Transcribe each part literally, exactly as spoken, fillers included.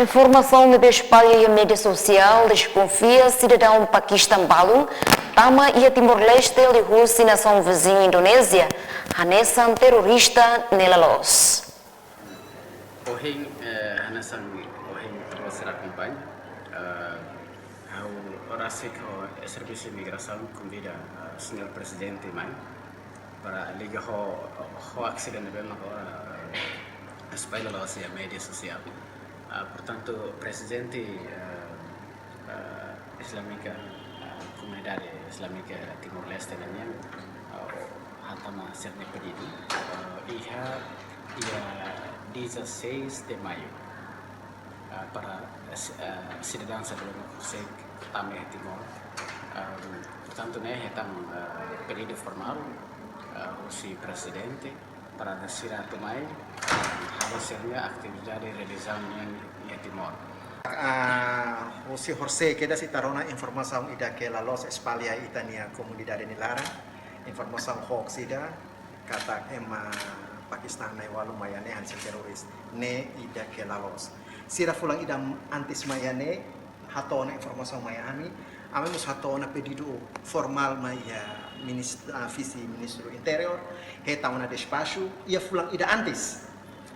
Informasaun ne'ebé espalla iha média sosiál deskonfia sidadaun Pakistan balun tama iha Timor-Leste liuhusi nasaun viziñu Indonézia hanesan terrorista ne'e la loos. Ohin, eh, hanesan ohin ita sira akompaña, eh, ha'u rasik ho Servisu Imigrasaun konvida, eh, Señór Prezidente mai para liga ho, ho aksidan ne'ebé mak agora, eh, espalla loos iha média sosiál. Ah, portantu, Prezidente, eh, eh, Islámika, eh, Komunidade Islámika Timor-Leste nian, eh, hatama sira-nia pedidu, eh, iha dia dezasseis de maio, eh, para, eh, si-, eh, sidadaun sira bele konsege tama iha Timor. Em, portantu, ne'e hetan, eh, pedidu formál, eh, husi Prezidente para sira atu mai, eh, halo sira-nia atividade relijiaun nian iha Timor. Ah, husi horisehik kedas ita rona informasaun ida ke la loos espalla iha ita-nia komunidade nia laran, informasaun hoax ida, katak ema Pakistan na'in-ualu mai iha ne'e hanesan terroris, ne'e ida ke la loos. Sira fulan ida antes mai iha ne'e, hato'o ona informasaun mai iha ami, ami mós hato'o ona pedidu formál mai iha minist-, ah, Vise-Ministru Interiór, hetan ona despaxu, iha fulan ida antes.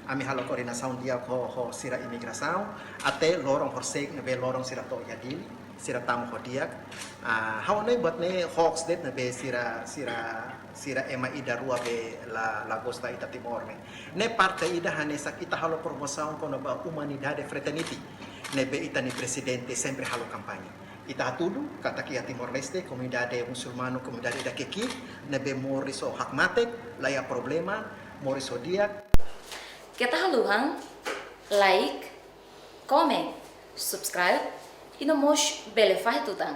Ami halo koordenasaun di'ak ho, ho sira imigrasaun, até loron horisehik ne'ebé loron sira to'o iha Dili, sira tama ho di'ak. Ah, ha'u hanoin buat ne'e hoax de'it ne'ebé sira, sira, sira ema ida rua be la, la gosta ita Timor ne'e. Ne'e parte ida hanesan ita halo promosaun kona-ba umanidade, fraternity ne'ebé ita-nia Prezidente sempre halo kampaña. Ita hatudu katak iha Timor-Leste, komunidade musulmanu, komunidade ida ki'ik-ki'ik, ne'ebé moris ho hakmatek, la iha problema, moris ho di'ak. Keta haluha like, comment, subscribe, i no mós bele fahe tutan.